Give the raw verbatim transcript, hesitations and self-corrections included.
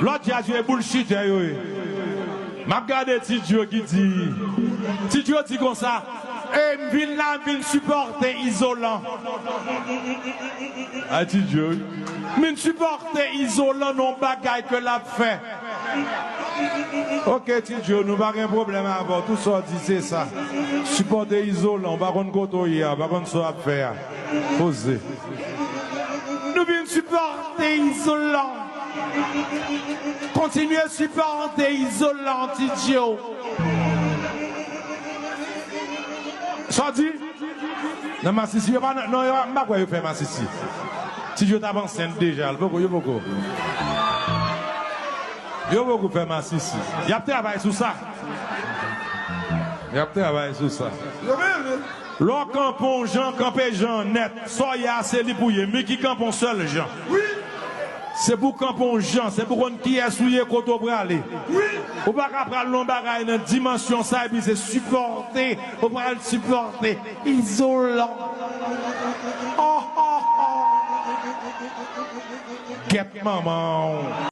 Lòt djaz yo e boulshitè yo ye. M ap gade Ti Djo ki di, Ti Djo di konsa, e m vin la, m vin sipòte Izolan. Ay, Ti Djo, wi. M vin sipòte Izolan nan yon bagay ke l ap fè. Ok, Ti Djo, nou pa gen pwoblèm avè w. Tout sa w di, se sa. Sipòte Izolan, w pa konn kote w ye a, w pa konn sa w ap fè a. Poze. Nou vin sipòte Izolan. Kontinye sipòte Izolan, Ti Djo. Sa w di? Nan masisi, yo pa nan, non, yo pa, m pa kwè yo fè masisi. Ti Djo t ap ansent deja, l poko, yo poko. Yo poko fè masisi. Y ap travay sou sa. Y ap travay sou sa. Lè w kanpe yon jan, kanpe jan nèt. Sa w ye a, se li pou w ye. Miki kanpe yon sèl jan. Se pou w kanpe yon jan, se pou w konn kiyès ou ye, kote w prale. Ou pa ka pral nan yon bagay nan dimansyon sa epi se sipòte, ou pral sipòte Izolan. Oh, oh, oh. Gèt manman w.